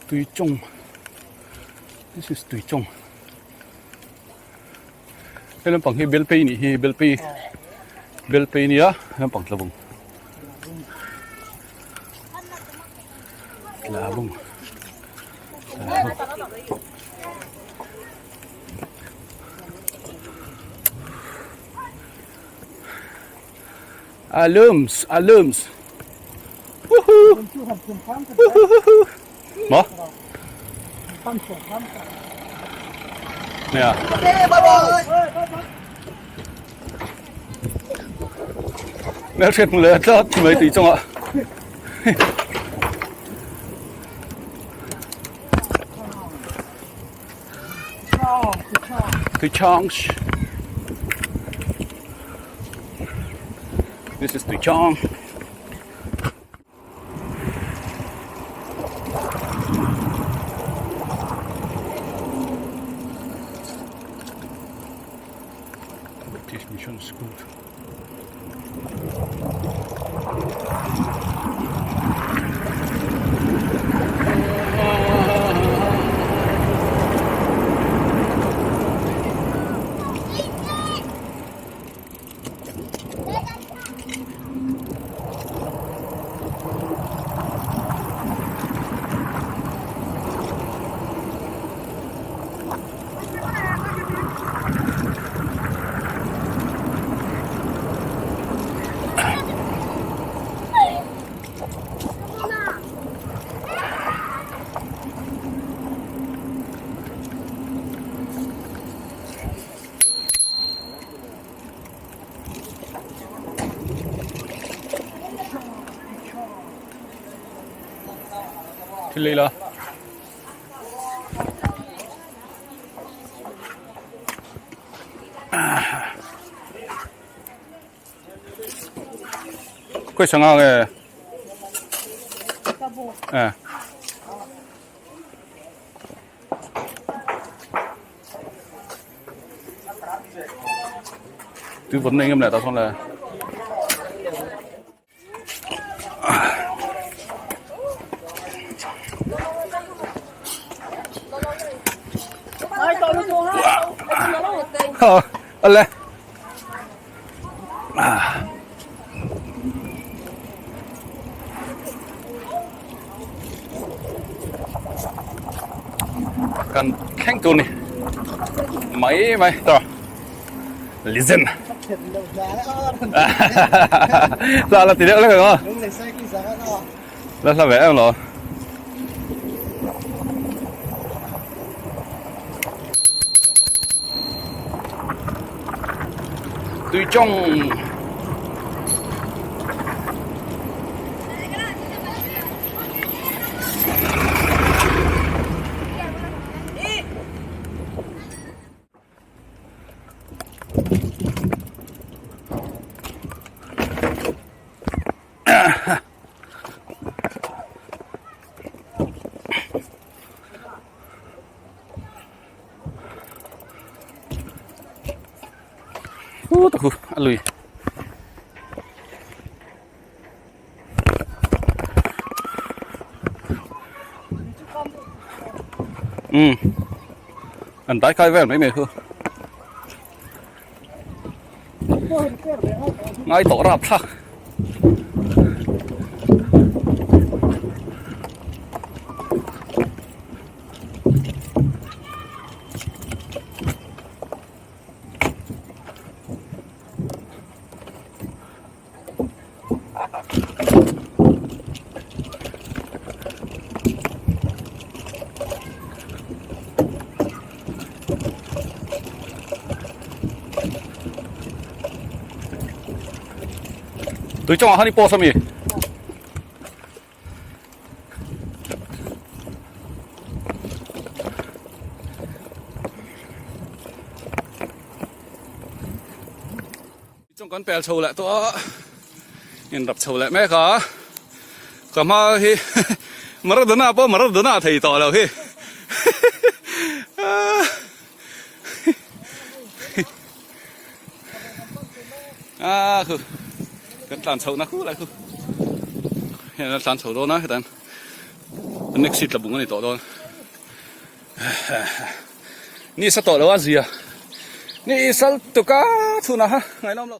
Tuichawng This is Tuichawng He lampang hi Belpei nih hi Belpei Belpei nia lampang Tlabung Tlabung Tlabung Alums, alums. Woohoo! Woohoo! Maw? Nè. Mẹ thiệt một lệ tlat mai tui chungah. Tuichang. This is Tuichang. Baptist Mission School. Thil lei la. Khawi sangha nge? Eh. Tui vawt na engem leh tah sawn le. Ale. Kan thleng tur ni. Mai mai tawh. Listen. Là là tí nữa rồi không? Là là vẽ không rồi? Tùy trong A lui. Ừ. Anh tái khai vel mai mai khu. Ngai tawh rap thlak. Tui chungah khan i post ami. Chung kan pel chho leh tawh a, in rap chho leh mek a, ka hma hi Maradona pawh Maradona thei tawh lo hi a khu kan tlan chho na khu lai khu hian a tlan chho dawn a hetan. Next hi tlabung a ni tawh dawn. Ni sa tawh lo a zia. Ni sal tuk a chhunah ha ngaihnawm lo.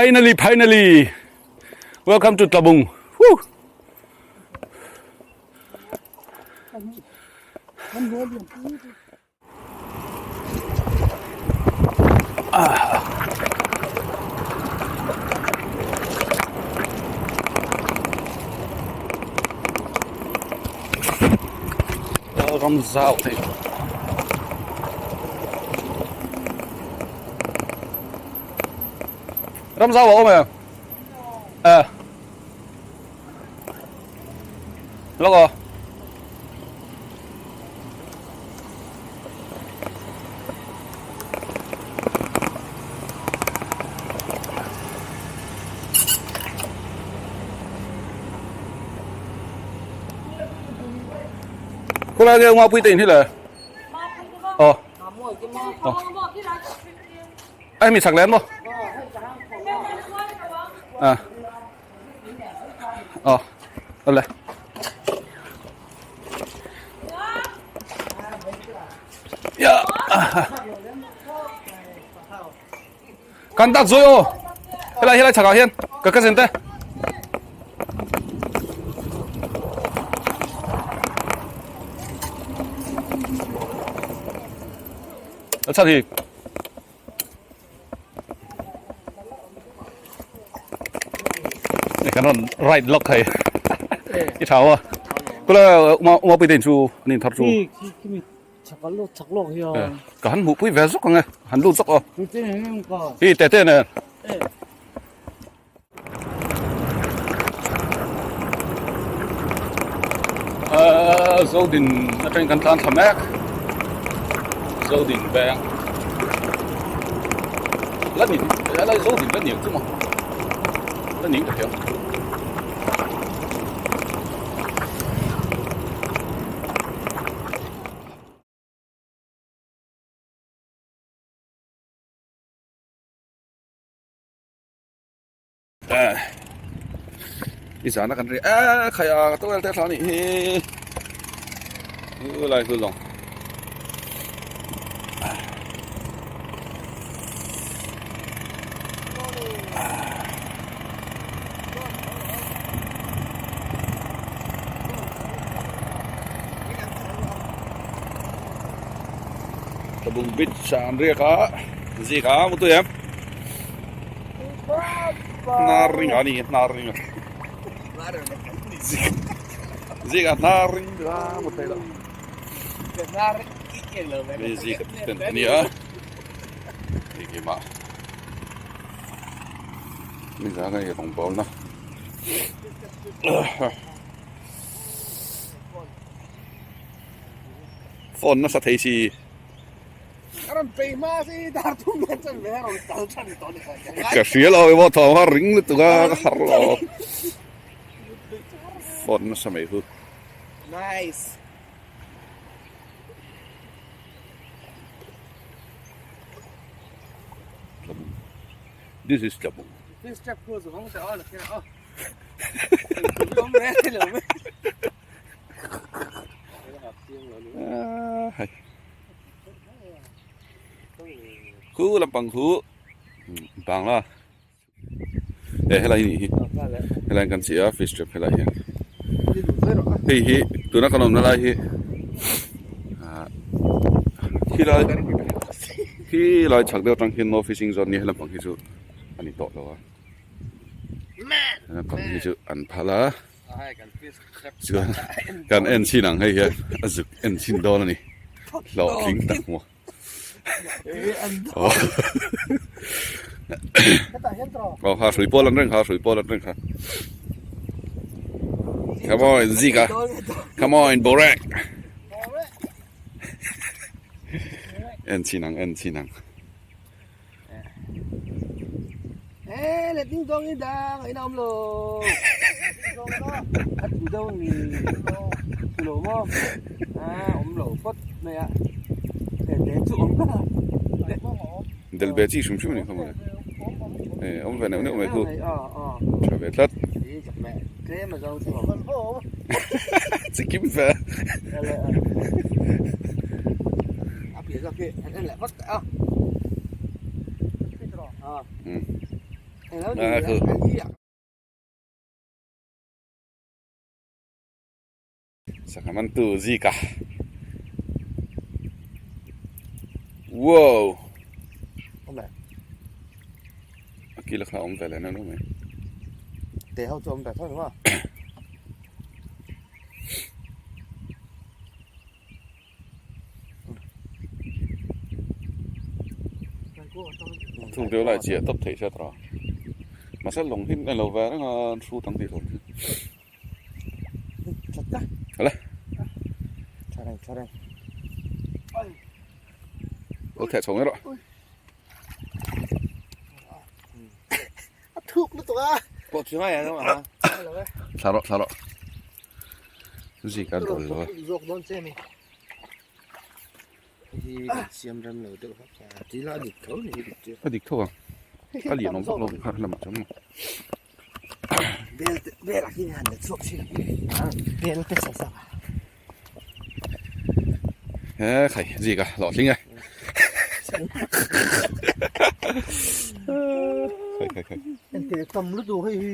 Finally, finally. Welcome to Tlabung. Woo. Ram zau thei. Ram zau a awm em? Eh. Lawk aw. Khulai nge ngapui te in hi le? Ờ. Ờ. Ai mi chak len maw? À. Ờ. Awle. Ya. Kan tak zui aw. Helai helai chakah hian ka cousin te. A chhan hi. Kan rawn right lawk thei. I tha aw. Kula uma uma pui te in chu an in thar chu. Ka han hmuh pui ve zawk ang e. Han lut zawk aw. Hi te te nen. Zodin atangin kan tlan thla mek Zodin veng la ni helai Zodin la ni ang chu maw la ni ka hria. I zana kan ri a khai a towel te thla nih hi u lai hu long Tlabung beach ah an riak a zik a mutui em. Hnar ring a ni hnar ring a zik a hnar ring a mu thei lo mi zik a ten a ni a eng emaw Nizan hei rawngbawlna phone nasa thei si. Ka hria lo emaw thawm kha ring lutuk a ka har lo phone nasa mai hu. Nice. This is Tlabung. This trap khu zu hong ta aw la khen aw. Hai. Khu lampang khu bangla. E helai ni hi helai kan chi a fish trap helai hian hei hi tuna kan awmna lai hi ah khilai khilai chhak deuh atang hian no fishing zone nia helampang hi chu a ni tawh lo a helampang hi chu an phal a chuan kan en chhin ang hei hian a zuk en chhin dawn a ni hlawhtling tak maw. Aw kha hrui pawl an reng kha hrui pawl an reng kha Come on Zika Come on Borek En chin ang en chin ang Ê let ding dong in dang ai na om lo At đâu ni lo mo à om lo phot mai a để để chu om Del ve chi hrim hrim a ni kha mawle e awm ve neuh neuh mai khu tha ve tlat chi kim ve a khu. Sangha man tu Zika Wow A kila kha awm ve leh neuh neuh mai. Te ho chu awm ve tho ni maw? Thuk deuh lai chiah tawp theih hriat rawh. Mahse lawng hi a lo ve reng a an hrut ang tih hlawm hi. Hala. Lo theh chho mai rawh. A thuk lutuk a. Pawh chu ngai ang a. Thla rawh thla rawh. Zik a dawl lo a. Zawk dawn che mi. Hi siam ram lo deuh hak a. Ti la dik tho ni dik chu. A dik tho ang. A lian awm vak lo kha lamah chuan maw. Bel bel a hi han la chhuak thin a. Bel te sa sa. He khai zik a hlawhtling e. Khai khai khai. Ente tam lutuk hei hi.